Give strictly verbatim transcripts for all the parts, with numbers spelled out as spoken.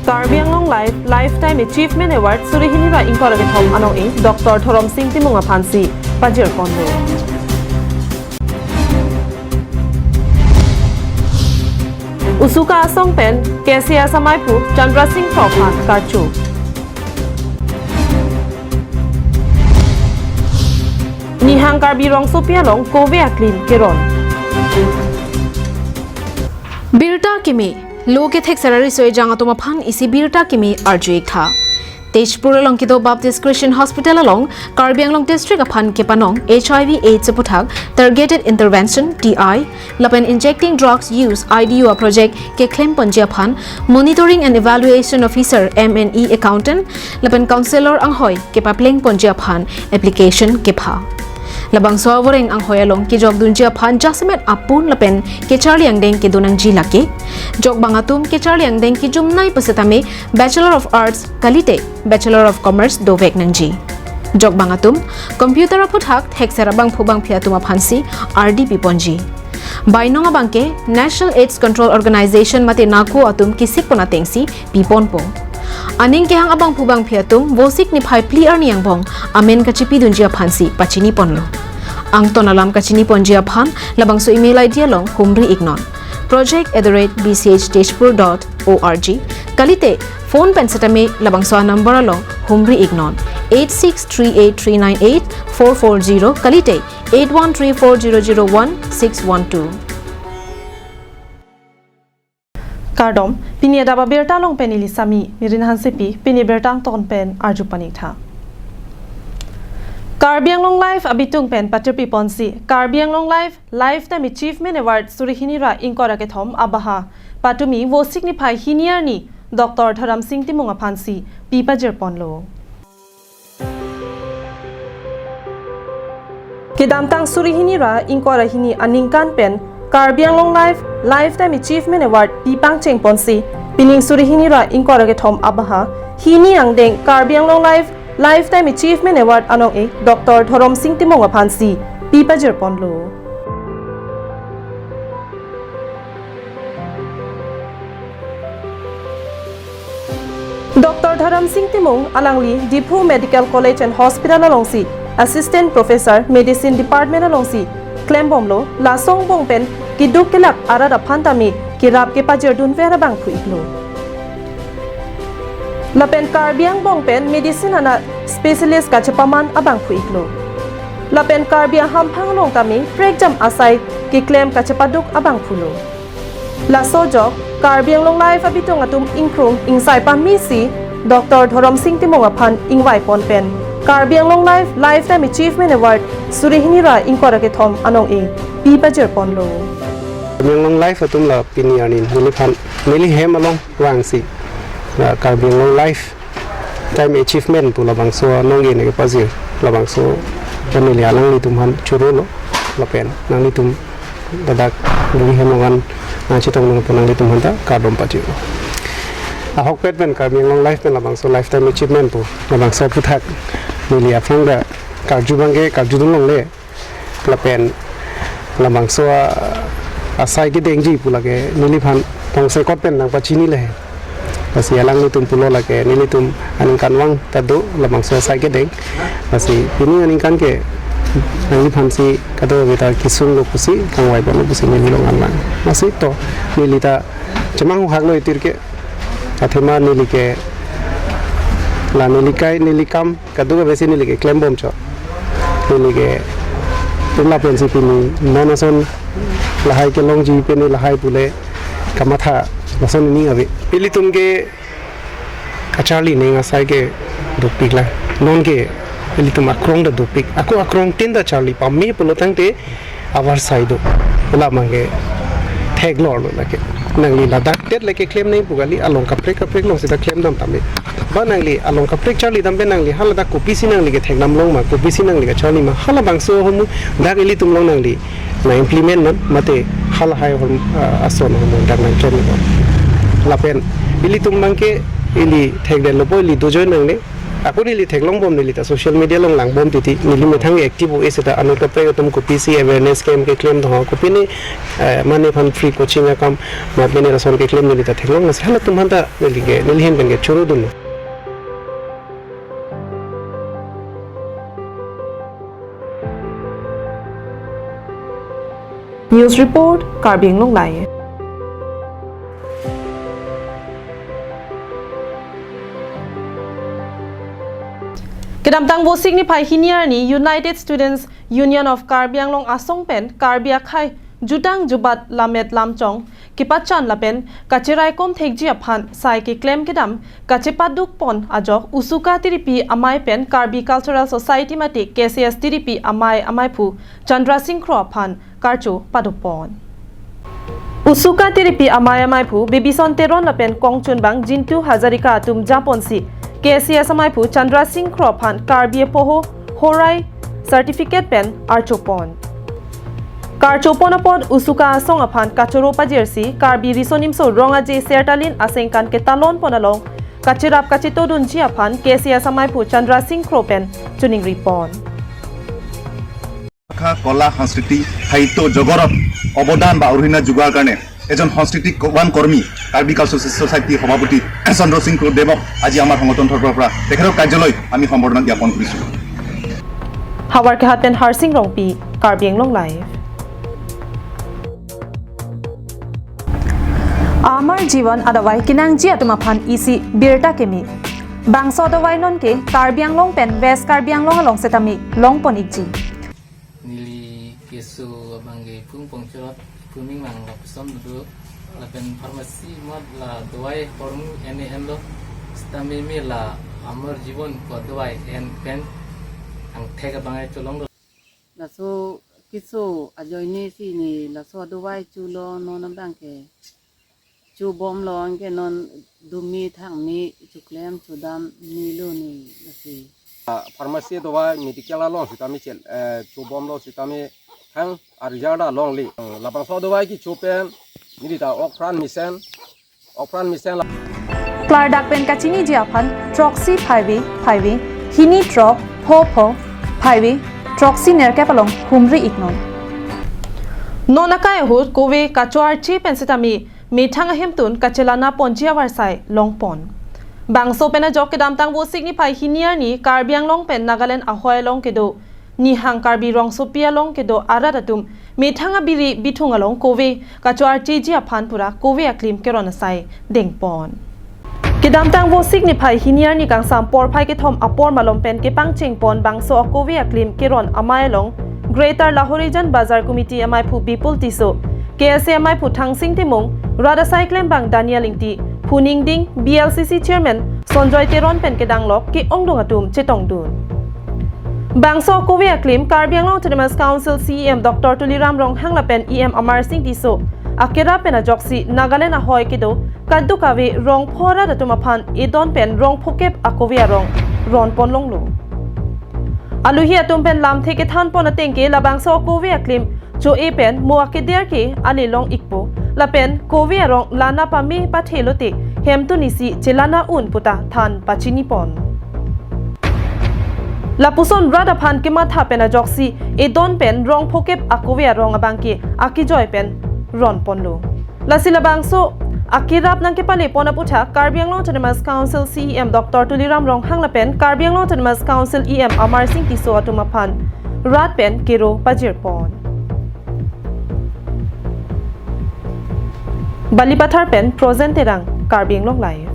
Karbi Anglong Life Lifetime Achievement Award suri hini ra ingkoi ra kethom anong-e Doctor Dhoromsing Timung aphansi pajirponlo. Usuka asong pen K C S amaiphu Chandra Sing Kro aphan karcho. Nihang Karbi rongsopi along kove aklim keron. Birta kimi, lo kethek sarari so ejang atum aphan isi birta kimi arju-ik tha. Tezpur along kedo Baptist Christian Hospital along Karbi Anglong District aphan kepanong H I V AIDS aputhak Targeted Intervention, T I, lapen Injecting Drugs Use, I D U a project keklemponji aphan Monitoring and Evaluation Officer, M and E Accountant, lapen Counselor anghoi kepaplengponji aphan application kepha. Labangso avoreng anghoi along kejokdunji aphan jasemet apun lapen kecharli angdeng kedonangji lake. Jokbang atum kecharli angdeng kejumnei pusitame Bachelor of Arts kalite Bachelor of Commerce dovek nangji. Jokbang atum computer aputhak thekser abangphu bangphi atum aphansi ardi piponji. Bainong abangke National AIDS Control Organization mate NACO atum kesikpon atengsi piponpo. Aning kehang abangphu bangphi atum Vosik niphai phli arni angbong amen kachipidunji aphansi pachiniponlo. Angton alam kachiniponji aphan labangso email I D along humri-iknon, project at the rate B C H tezpur dot O R G, kalite phone pen setame labangso anumber along humri-iknon, eight six three eight three nine eight four four zero kalite eight one three four zero zero one six one two. Kardom, pini adap abirta along pen neli Sami Mirin Hansepi, pini birta angton pen arju panik tha. Karbi Anglong Life abitung pen patirpiponsi Karbi Anglong Life Lifetime Achievement Award suri hini ra ingkoi ra kethom abaha patumi Vosik niphai hini arni Doctor Dhoromsing Timung aphansi pi pajirponlo. Kedamtang suri hini ra ingkoi ra hini aningkan pen Karbi Anglong Life Lifetime Achievement Award pi pangchengponsi, pining suri hini ra ingkoi ra kethom abaha hini angdeng Karbi Anglong Life Lifetime Achievement Award anong-e Doctor Dhoromsing Timung aphansi pi pajirponlo. Doctor Dhoromsing Timung alangli Diphu Medical College and Hospital alongsi Assistant Professor Medicine Department alongsi klembomlo, laso angbong pen keduk kelak arat aphan tame kerap kepajirdunver abangphu-iklo. Lapen Karbi angbong pen medicine anat specialist kachepaman abangphu-iklo. Lapen Karbi ahamphang along tame prekjam asai keklem kachepaduk abangphulo. Laso ajok Karbi Anglong Life abitung atum ingkrung ingsai pamisi Doctor Dhoromsing Timung aphan ingvaipon pen Karbi Anglong Life Lifetime Achievement Award suri hini ra ingkoi ra kethom anong-e pi pajirponlo. Karbi Anglong Life atum la pini arni neliphan neli hem along vangsi, la Karbi Anglong Life Time Achievement pu labangso anong-e neke pajir, labangso pen neli alanglitum aphan chorolo, lapen nanglitum ladak bung hem organ nangchetong nangpo, nanglitum aphanta kardom pajirlo. Ahokpet pen Karbi Anglong Life pen labangso Lifetime Achievement pu labangso aputhak neli aphrang ta karju abangke karjudun longle, lapen labangso a-, asai kedengji pu lake neliphan tongsekot pen nangpachinile. Lasi alanglitum pulo lake nelitum aningkanvang ta do labangso asai kedeng. Lasi pini aningkan ke nangliphansi kadokave ta kesunglo pusi kangvaiponlo pusi neli long anlang. Lasi to neli ta chemang huhaklo itir ke. Athema neli ke la neli kai neli kam kadokavesi neli ke klembomchot. Neli ke pula pensi pini non ason lahai kelongji pen neli lahai pule kamatha lason ning ave. Ilitum ke kacharli ning asai ke dopik la. Non ke ilitum akrong ta dopik. Ako akrong tin ta charli pame pulo tangte avarsai do. Ula abangke theklorlo lake. Nangli ladak det lake klem nangji pu kali, along kaprek kaprek alongsi ta klemdam tame. Ba nangli along kaprek charlidam pen nangli haladak kopisi nangli kethekdam long ma, kopisi nangli kacharli ma, halabangso ahormu dak ilitum along nangli nang-implement non, mate halahai ahormu, ah, ason ahormu dak nangklem non. Lapen ilitum abangke ili thekdetlopo, ili dojoi nangne. Ako neli theklong bom, neli ta social media along lang bom titi, neli methang active o-e seta anut kaprek atum kopisi awareness camp keklem do, kopine, eh, mane aphan free coaching akam, ma pine lason keklem neli ta theklong, lasi halatum aphan ta neli ke, neli ahin pen ke choro dun. News report, Karbi Anglong Live. Kedamtang Vosik niphai hini arni United Students Union of Karbi Anglong asong pen Karbi akhei jutang jubat lammet lamchong kepachan lapen kacheraikom thekji aphan sai keklem kedam kachepaduk pon ajok Usuka Tiripi Amei pen Karbi Cultural Society mate K C S Tiripi Amei amaiphu Chandra Sing Kro aphan karcho paduk pon. Usuka Tiripi Amei amaiphu Bibison Teron lapen kongchunbang Jintu Hazarika atum japonsi K C S amaiphu Chandra Sing Kro aphan Karbi apoho horai certificate pen archo pon. Karcho pon apot Usuka asong aphan kachoro pajirsi Karbi Riso Nimso Rong Aje Sertalin asengkan ketalon pon along kacherap kachetodunji aphan K C S amaiphu Chandra Sing Kro pen choningri pon. ভাষা, কলা, সংস্কৃতি, সাহিত্য জগতত অৱদান বা অৰিহণা যোগোৱাৰ কাৰণে এজন সংস্কৃতিৱান কৰ্মী কাৰ্বি কালচাৰেল ছ'চাইটিৰ সভাপতি চন্দ্ৰ সিং ক্ৰদেৱক আজি আমাৰ সংগঠনৰ তৰফৰ পৰা তেখেতৰ কাৰ্যালয়ত আমি সম্বৰ্ধনা জ্ঞাপন কৰিছোঁ। Howraghat pen Harsing Rongpi, Karbi Anglong Live. Amar Jiwan adavai kenangji atum aphan isi birta keme. Bangso adavai non ke Karbi Anglong pen West Karbi Anglong along setame longpon ikji. Neli keso abang ke Phung Pongchot, Phung Mingmang lapuson dodok, lapen pharmacy mot la dawai hormu ene enlo, sitame me la Amar Jiwan ko dawai en pen angthek abang ke cholonglo. Laso keso ajoine si ne laso adawai chulo, non abang ke chobomlo, anke non dumi thangni chuklem chodam nilo ne lasi. Pharmacy dawai medical along sitame chel, eh, chobomlo sitame thang arjada longle. Labangso dawai kecho pen neli ta okpran mesen, okpran mesen la. Klardak pen kachiniji aphan throksi phaivi phaivi hini throk pho pho phaivi throksi nerkep along humri iknon. Non akai ahut kove kachoarche pen sitame methang ahemtun kachelana ponji avarsai longpon. Bangso pen ajok kedamtang Vosik niphai hini arni Karbi Anglong pen Nagaland ahoi along kedo Nihang Karbi Rongsopi along kedo arat atum methang abiri bithung along kove kachoarcheji aphan pura kove aklim keron asai dengpon. Kedamtang Vosik niphai hini arni kangsam porphai kethom apor malom pen kepangcheng pon bangso akove aklim keron amei along Greater Lahorijan Bazar Committee amaiphu Bipul Tisso, K S A amaiphu Thangsing Timung, rat asai klembang Daniel Ingti, Phuning Ding, B L C C Chairman Sonjoy Teron pen kedanglok ke-ongdung atum chetongdun. Bangso akove aklim Karbi Anglong Autonomous Council C E M Doctor Tuliram Ronghang lapen E M Amarsing Tisso akerap pen ajoksi Nagaland ahoi kedo kadokave rongpho arat atum aphan edon pen rongphokep akove arong ronpon longlo. Aluhi atum pen lamthe kethanpon atengke labangso akove aklim cho-e pen mo akeder ke ale long ikpo. Lapen kove arong lana pame pathelote hemtun isi chelana un puta than pachinipon. Lapuson rat aphan kematha pen ajoksi edon pen rongphokep akove arong abangke akejoi pen ronponlo. Lasi labangso akerap nangkepalepon aputhak Karbi Anglong Autonomous Council C E M Doctor Tuliram Ronghang lapen Karbi Anglong Autonomous Council E M Amarsing Tisso atum aphan rat pen kero pajirpon. Balipathar pen Projen Terang, Karbi Anglong Live.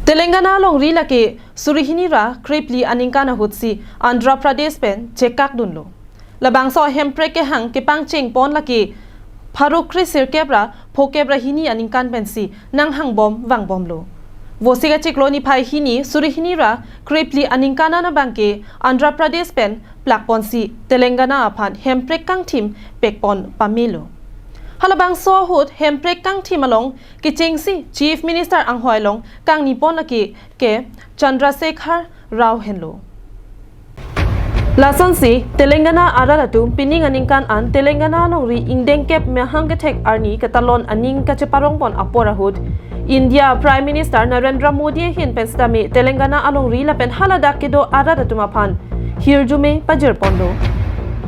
Telangana alongri lake suri hini ra krepli aningkan ahutsi Andhra Pradesh pen chekakdunlo. Labangso ahemprek kehang kepangcheng pon lake pharo kre sirkep ra phokep ra hini aningkan pensi nanghangbom vangbomlo. Vosik achiklo niphai hini suri hini ra krepli aningkan an abangke Andhra Pradesh pen plakponsi Telangana aphan hemprek kangthim pekpon pamelo. Halabangso ahut hemprek kangthim along kechengsi Chief Minister anghoi along kangnipon lake ke Chandrasekhar Rao henlo. Lasonsi Telangana arat atum pining aningkan an Telangana alongri ingdeng kep mahang kethek arni ketalon aning kacheparongpon apor ahut India Prime Minister Narendra Modi ahin pen sitame Telangana alongri lapen haladak kedo arat atum aphan hirjume pajirponlo.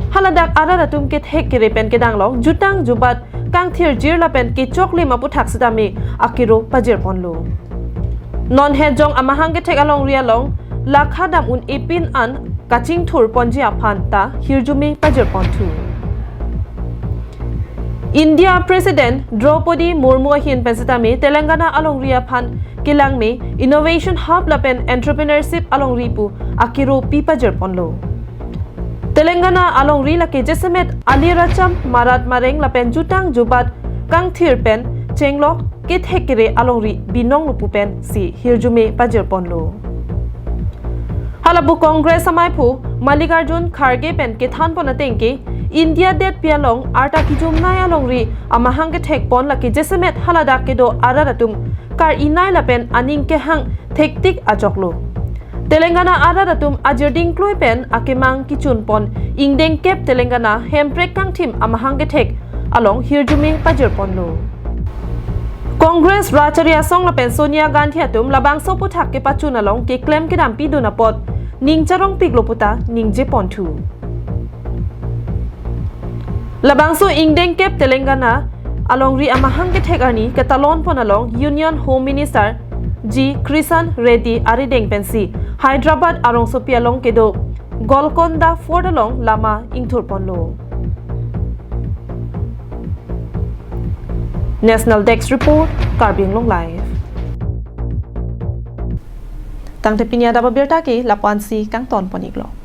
Haladak arat atum kethek kere pen kedanglok jutang jubat kangthirjir lapen kechoklim aputhak sitame akiro pajirponlo. Non hetjong amahang kethek alongri along lakha dam un-e pin an kachingthurponji aphan ta hirjume pajirponthu. India President Draupadi Murmu ahin pen sitame Telangana alongri aphan kelangme Innovation Hub lapen Entrepreneurship alongri pu akiro pi pajirponlo. Telangana alongri lake jasemet Aliracham, Marat Mareng lapen jutang jubat kangthir pen chenglok kethek kere alongri binong lupu pensi hirjume pajirponlo. Halapu Congress amaiphu Mallikarjun Kharge pen kethanpon atengke India detpi along arta kejumnei alongri amahang kethekpon lake jasemet haladak kedo arat atum kar-inei lapen aning kehang thektik ajoklo. Telangana arat atum ajirding klui pen akemang kechunpon ingdeng kep Telangana Hemprek kangthim amahang kethek along hirjume pajirponlo. Congress Rachari Asong lapen Sonia Gandhi atum labangso aputhak kepachun along keklem kedam pidun apot ning charongpiklo puta ningjeponthu. Labangso ingdeng kep Telangana alongri amahang kethek arni ketalonpon along Union Home Minister G Kishan Reddy arideng pensi Hyderabad arongsopi along kedo Golconda Fort along lama ingthurponlo. National Desk Report, Karbi Anglong Live. Tangte pini adap abirta ke lapu-ansi kangtonpon-iklo.